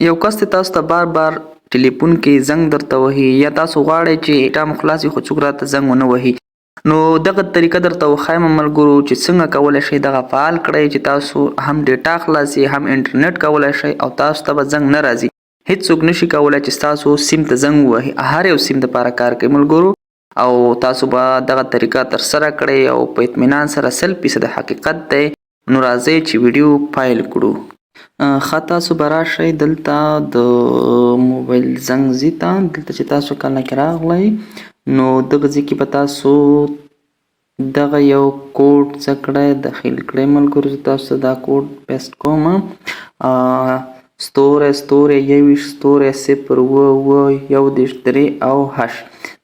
یو کس ته تاسو ته بار بار ټلیفون کې زنګ درته وهي یا تاسو غواړئ چې ډیټا مو خلاص وي خو څوک راته زنګ ونه وهي، نو دغه طریقه درته وښایم ملګرو چې څنګه کولی شئ دغه فعال کړئ چې تاسو هم ډیټا خلاص هم انټرنیټ کولی شئ او تاسو ته به زنګ نه راځي. هیڅوک نشي کولی چې ستاسو سیم ته زنګ ووهي، هر یو سیم دپاره کار کوي ملګرو، او تاسو به دغه طریقه ترسره کړئ او په اطمینان سره 100% حقیقت دی. نو راځئ چې ویډیو پیل کړو. ښه، تاسو به راشئ دلته د موبایل زنګ ځي ته. دلته چې تاسو کله کې راغلی، نو دغه ځای کې به تاسو دغه یو کوډ څه کړی، داخل کړئ. ملګرو، زه تاسو ته دا کوډ پیسټ کوم: **21*077713 او هش.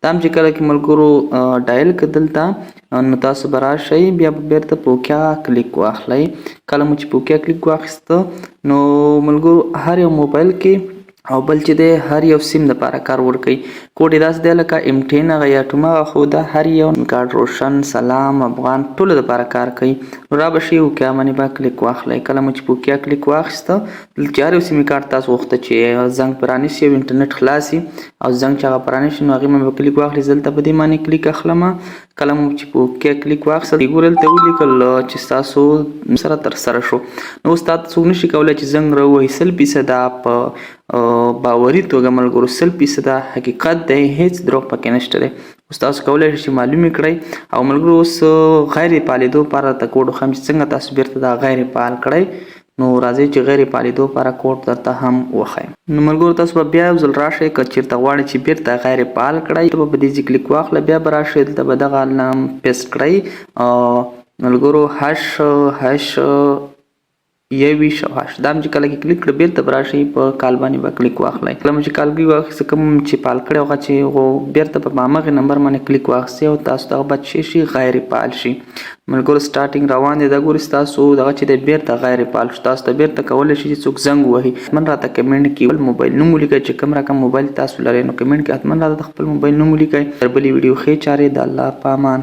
دا هم چې کله کې ملګرو ډایل که دلته، نو تاسو به راشئ، بیا به بیرته په OK کلیک واخلئ. کله مو چې په OK کلیک واخیسته، نو ملګرو، هر یو موبایل کې او بل چې دی هر یو سیم دپاره کار ورکوي. کوډ یې داسې دی لکه ام ټي ان هغه یا ټوم هغه، خو دا هر یو کارډ، روشن، سلام، افغان، ټولو دپاره کار کوي. نو را به شئ، OK باندې به کلیک واخلئ. کله مو چې په OK کلیک واخیسته، دلته چې هر یو سیم کارت تاسو غوښته چې زنګ پرانیسي او انټرنیټ خلاص او زنګ چې هغه پرانیسي، نو هغې باندې به کلیک واخلئ. دلته په دې باندې کلیک اخلم. کله مو چې په OK کلیک واخیستل، ګوره دلته ولیکل چې ستاسو سره ترسره شو. نو اوس تاسو څوک نشي کولی چې زنګ راووهي، 100% په باوري توګه. ملګرو، 100% حقیقت دی، هیڅ دروغ پکې نشته دی. اوس تاسو کولی شئ چې معلومې کړئ. او ملګرو، اوس غیر فعالېدو لپاره درته کوډ وښیم چې څنګه تاسو بیرته دا غیر فعال کړئ. نو راځئ چې غیر فعالېدو لپاره کوډ درته هم وښیم. نو ملګرو، تاسو به بیا یو ځل راشئ. که چېرته غواړئ چې بیرته غیر فعال کړئ، ته به په دې ځای کلیک واخله، بیا به راشئ، دلته به دغه نام پیسټ کړئ ملګرو: ##21 او هش. دا هم چې کله کې کلیک کړ، بیرته به راشئ، په call باندې به کلیک واخلئ. کله مو چې call کلیک واخیست، کوم چې فعال کړی هغه چې بیرته په هماغې نمبر باندې کلیک واخیستئ او تاسو دغه به چې شي غیر فعال شي. ملګرو، سټارټینګ روان دی. دا ګورئ، ستاسو دغه چې دی بیرته غیر فعال شو. تاسو ته بیرته کولی شئ چې څوک زنګ ووهي. حتما راته کمنټ کې خپل موبایل نوم ولیکئ چې کوم رقم موبایل تاسو لرئ. نو کمنټ کې حتما راته خپل موبایل نوم ولیکئ. تر بلې ویډیو ښې چارې، د الله په امان.